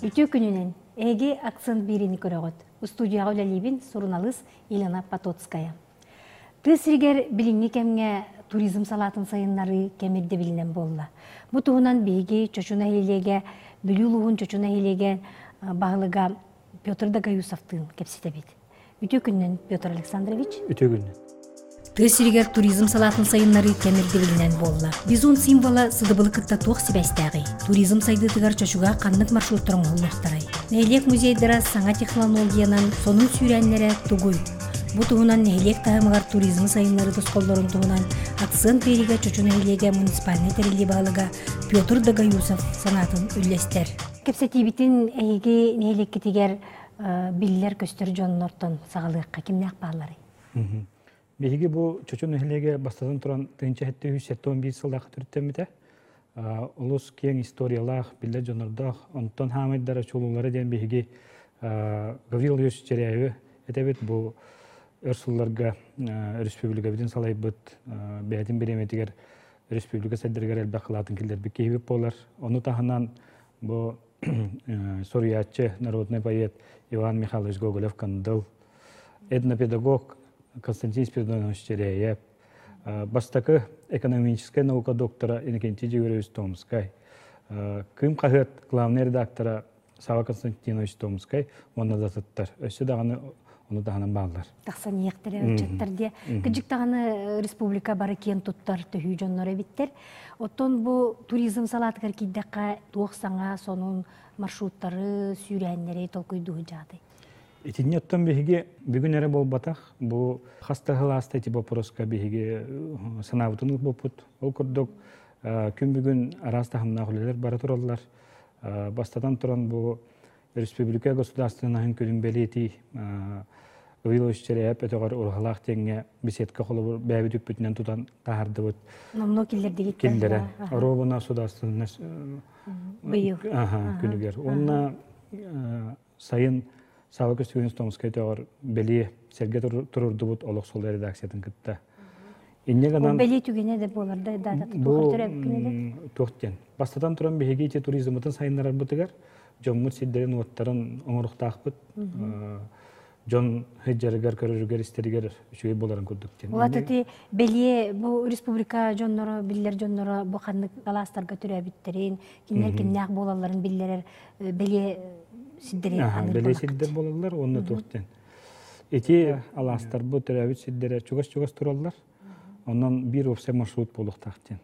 Үтүө күнүнэн! Эһиги Акцент биэриини көрөҕүт. Устудияҕа үлэлиибин суруналыыс Елена Потоцкая. Тыа сиригэр билиҥҥи кэмҥэ туризм салаатын сайыннарыы кэм ирдэбилинэн буолла. Бу туһунан биһиги Чочу нэһилиэгэ, Бүлүү улууһун Чочу нэһилиэгэ баһылыга Петр Дагаюсовтыын кэпсэтэбит. Үтүө күнүнэн, Петр Александрович. Үтүө күнүнэн. Тыа сиригэр туризм салаатын сайыннарыы кэм ирдэбилинэн буолла. Бизон символа сыдыбылы кытта туох сибээстээҕий? Туризм сайдыытыгар Чочуга ханнык маршруттар оҥоһуллуохтарай? Нэһилиэк музейдара саҥа технологиянан сонун сүүрээннэрэ тугуй? Бу туһунан нэһилиэк таһымыгар туризмы сайыннарыы тосхоллорун туһунан Акцент биэриигэ Чочу нэһилиэгэ муниципальнай тэриллии баһылыга Петр Догоюсов санаатын үллэстэр. Кэпсэтиибитин эһиги нэһилиэккитигэр биллэр-көстөр дьоннортон саҕалыахха кимнээх баалларый? Биһиги бу Чочу нэһилиэгэ бастатан туран 1771 сыллаахха төрүттэммитэ. Олус киэҥ историялаах, биллэр дьоннордоох, онтон хаамайдара чулуулара диэн биһиги Гаврил Ильич Черяевы этэбит. Бу өр сылларга республикабытын салайбыт, бэйэтин бириэмэтигэр республика сайдарыгар элбэх кылаатын киллэрбит киһибит буолар. Ону таһынан бу суруйааччы, народный поэт Иван Михайлович Гоголев-Кандыл, этнопедагог Константин Спиридонович Черяев, бастакы экономическай наука доктора Иннокентий Григорьевич Томскай, Кыым хаһыат главный редактора Сава Константинович Томскай уонна да атыттар. Өссө даҕаны ону таһынан бааллар. Тахсан иэхтэрэ ыччаттар диэ. Кыдьык даҕаны республика бары киэн туттар төһүү дьоннор эбиттэр. Оттон бу туризм салаатыгар киирдэххэ туох саҥа сонун маршруттары, сүүрээннэри толкуйдуу сылдьаҕытый? Итинни оттон биһиги бүгүн эрэ буолбатах, бу хас да сыл ааста ити боппуруоска биһиги санаабытын ылбыппыт. Ол курдук күн бүгүн араас таһымнаах үлэлэр бара тураллар. Бастатан туран бу республика государственноһын күнүн бэлиэтии Гаврилович Череев өтөҕөр ураһалаах диэҥҥэ беседка холобур бэйэбит үппүтүнэн тутан таһаардыбыт. Номнуо киллэрдигит. Киллэрэ. Оруобуна судаарственность быйыл күнүгэр. Уонна сайын Сава Көстүүнүс Томскай өтөҕөр бэлиэ сэргэ турурдубут олох суола редакциятын кытта. Инньэ гынан бэлиэ түгэнэ да буолар да дата бу туох диэн. Бастатан туран биһиги ити туризмытын сайыннарарбытыгар дьоммут сирдэрин-уоттарын оҥоруохтаахпыт. Дьон сылдьарыгар, көрөрүгэр, истэригэр үчүгэй буоларын курдук диэн. Улат ити бэлиэ бу республика дьонноро, биллэр дьонноро бу ханнык алаастарга төрөөбүттэрин, кинилэр кимнээх буолалларын биллэрэр бэлиэ сирдэри Бэлиэ сирдэр буолаллар уонна туох диэн. Ити алаастарбыт төрөөбүт сирдэрэ чугас-чугас тураллар. Онон биир уопсай маршрут буолуохтаах диэн.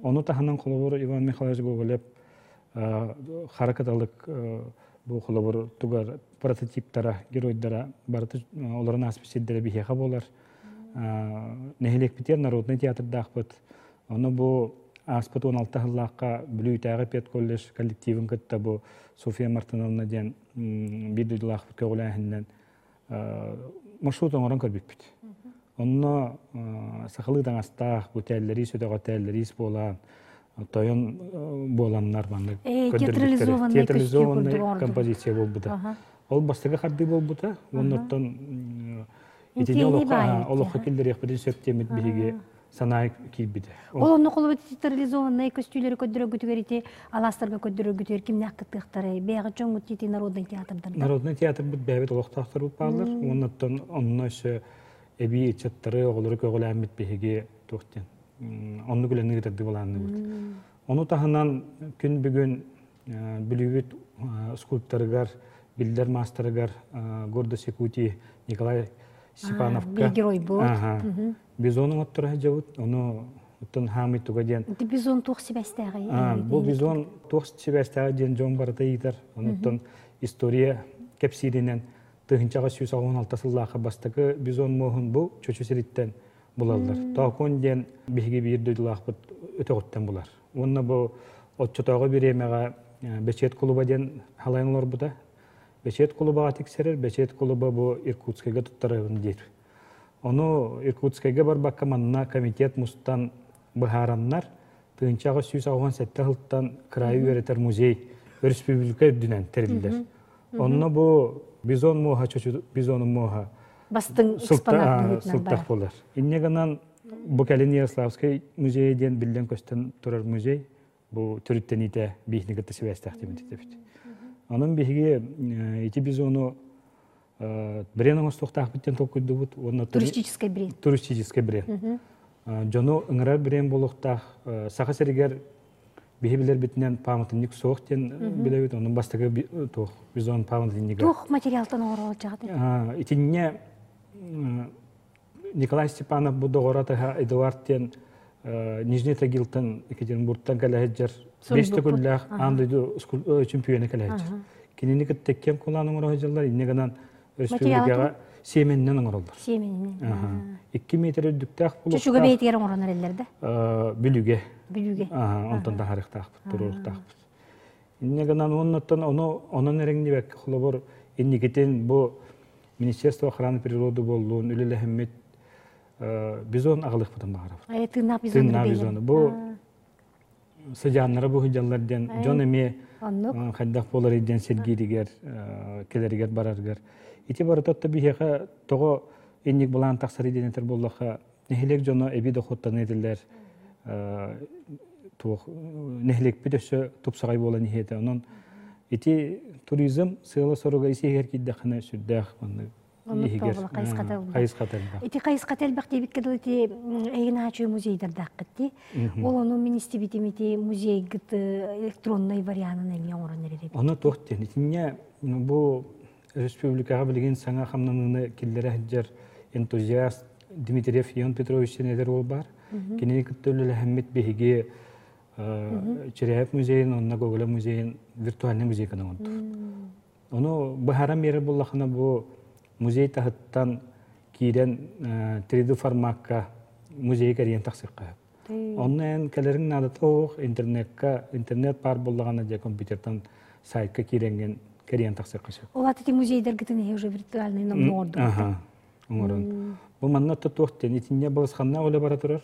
Ону таһынан холобур Иван Михайлович Гоголев хара кыталык бу холобур тугар прототиптара, геройдара барыта олорон ааспыт сирдэрэ биһиэхэ буолар. Нэһилиэкпитигэр народнай театрдаахпыт. Ону бу ааспыт 16 сыллаахха Бүлүүтээҕи педколледж коллективын кытта бу София Мартыновна диэн биир дойдулаахпыт көҕүлээһининэн маршрут оҥорон көрбүппүт. Онно сахалыы таҥастаах, бутээллэриис өтөҕөтээллэриис буолан, тойон буоланнар маннык көрдөрбүттэрэ. Театрализованный композиция буолбута. Ол бастакы хардыы буолбута. Оннуттан итини олоххо киллэриэхпитин сөп диэммит биһиги санаа киирбитэ. Ол онно холобур театрализованнай көстүүлэри көрдөрөргүтүгэр ити алаастарга көрдөрөргүтүгэр кимнээх кыттыахтарай? Бэйэҕит дьоҥҥут ити народнай театрдарда? Народнай театрбыт бэйэбит олохтоохторбут бааллар. Уоннаттан онно өссө эбии ыччаттары, оҕолору көҕүлээммит биһиги туох диэн оннук үлэни ыытардыы былаанныыбыт. Ону таһынан күн бүгүн Бүлүүбүт скульпторыгар, биллэр маастарыгар Гордость Якутии Николай Степановка геройбут. Бизон оҥотторо сылдьабыт. Ону оттон хаамый туга диэн. Бизон туох сибээстээҕий? Бу бизон туох сибээстээҕий диэн дьон барыта ыйытар. Онуттан история кэпсииринэн 1186 сыллаахха бастакы бизон муоһун бу Чочу сириттэн булаллар. Тоокун диэн биһиги биир дойдулаахпыт өтөҕүттэн булар. Уонна бу оччотооҕу бириэмэҕэ Бэчиэт кулуба диэн халайан олорбута. Бэчиэт кулубаҕа тиксэрэр, Бэчиэт кулуба бу Иркутскайга туттарабын диир. Ону Иркутскайга барбакка манна комитет мустан быһаараннар, 1887 сылтан кыраайы үөрэтэр музей өрөспүүбүлүкэ үрдүнэн тэриллэр. Онно бу бизон муоһа, чочу бизонун муоһа. Бастыҥ экспонат быһыытынан Сылтах буолар. Инньэ гынан бу кэлин Ярославскай музейа диэн биллэн көстөн турар музей бу төрүттэниитэ биһини кытта сибээстээх диэбит. Онон биһиги ити бизону бренд оҥостуохтаахпыт диэн толкуйдубут уонна туристическай бренд. Туристическай бренд. Дьону ыҥырар бренд буолуохтаах. Саха сиригэр биһи билэрбитинэн пааматынньык суох диэн билэбит. Онон бастакы туох бизон пааматынньыга. Туох материалтан оҥоролчаҕыт? Итиннэ Николай Степанов бу доҕоро атаһа Эдуард диэн Нижний Тагилтан Екатеринбургтан кэлэһэджэр бес төгүллээх аан дойду чемпиона кэлэһэджэр. Кинини кытта кем кулаан оҥоро сылдьаллар, инньэ гынан республикаҕа сиэмэнинэн оҥороллор. Сиэмэнинэн. 2 метр үрдүктээх булуктаах. Чучуга бэйэтигэр оҥорон эрэллэр да? Бүлүүгэ. Бүлүүгэ. Онтон таһаарыахтаахпыт, туруоруохтаахпыт. Инньэ гынан уоннаттан ону онон эрэҥнибэккэ холобур инникитин бу Министерство охраны природы буоллун үлэлэһиммит бизон аҕалыахпытын баҕарабыт. Тыыннаах бизон. Тыыннаах бизону. Бу сыдьааннара бу сылдьаллар диэн дьон эмиэ хайдах буолар диэн сиргииригэр кэлэригэр барарыгар. Ити барыта биһиэхэ тоҕо инник былаан тахсар диэн этэр буоллахха нэһилиэк дьоно эбии дохуоттаныы этилэр туох нэһилиэкпит өссө тупсаҕай буолан иһиэтэ. Онон ити туризм сыала-соруга ис-иһигэр киирдэххинэ сүрдээх маннык иһигэр хайысхата элбэх. Ити хайысхата элбэх диэбиккэ дылы ити эйигин аачыы музейдардааххыт дии. Ол ону мин истибитим ити музейгыт электроннай варианын эмиэ оҥорон эрэр эбит. Ону туох диэн итиннэ бу республикаҕа билигин саҥа хамнаныыны киллэрэ сылдьар энтузиаст Дмитриев Ион Петрович диэн эдэр уол баар. Кинини кытта үлэлэһэммит биһиги Черяев музейын уонна Гоголя музейын виртуальный музейканы оҥордубут. Ону быһааран биэрэр буоллахына бу музей таһыттан киирэн 3D формакка музейы кэрийэн тахсыахха сөп. Онно эн кэлэриҥ наадата суох, интернекка, интернет баар буоллаҕына дьэ компьютертан сайтка киирэҥҥин кэрийэн тахсыахха сөп. Ол аты музейдаргытын иһи уже виртуальный номнуо оҥордугут. Оҥорон. Бу манна туох диэн итиннэ балысханнаах үлэ бара турар.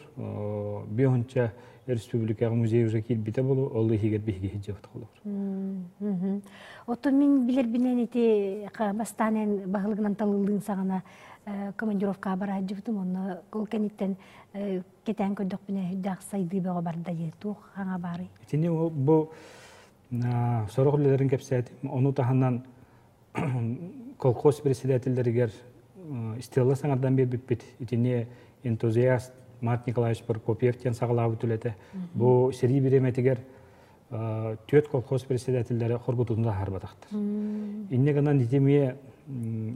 Биохонча республикаҕа музей уже киирбитэ болу, ол иһигэр биһиги сылдьыбыт холобур. Оттон мин билэрбинэн ити бастаан эн баһылыгынан талыллыын саҕана командировкаҕа бараһдьыбытым, онно ол кэнниттэн кэтээн көрдөхпүнэ үрдээх сайдыы бөҕө барда диye туох хаҥа баарый? Итини бу сорох үлэлэрин кэпсээтим. Ону таһынан колхоз председателлэригэр стелла саҥардан биэрбиппит. Итини энтузиаст Март Николаевич Прокопьев диэн саҕалаабыт үлэтэ. Бу сэрии бириэмэтигэр түөрт колхоз председателлэрэ хоргутууну таһаарбатахтар. Инньэ гынан ити эмиэ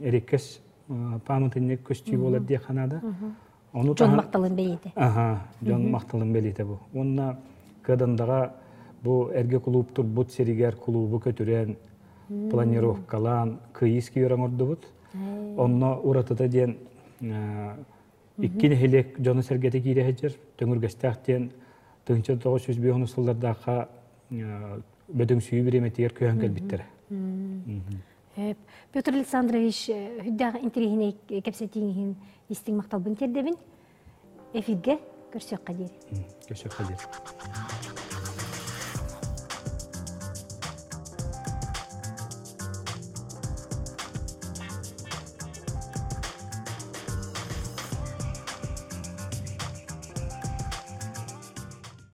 эриккэс пааматынньык көстүү буолар диэххэ наада. Ону дьон махталын бэлиэтэ. Аха, дьон махталын бэлиэтэ бу. Уонна Кыадандаҕа бу эргэ кулууп турбут сиригэр кулуубу көтүрэн, планировкалаан, кыайыы сквер оҥордубут. Онно уратыта диэн икки нэһилиэк дьоно-сэргэтэ киирэ сылдьар. Төҥүргэстээх диэн 1905 сыллардаахха бөдөҥсүйүү бириэмэтигэр көһөн кэлбиттэрэ. Петр Александрович, үрдээх интэриэһинэй кэпсэтииҥ иһин истиҥ махталбын тиэрдэбин. Эфиргэ көрсүөххэ диэри. Көрсүөххэ диэри.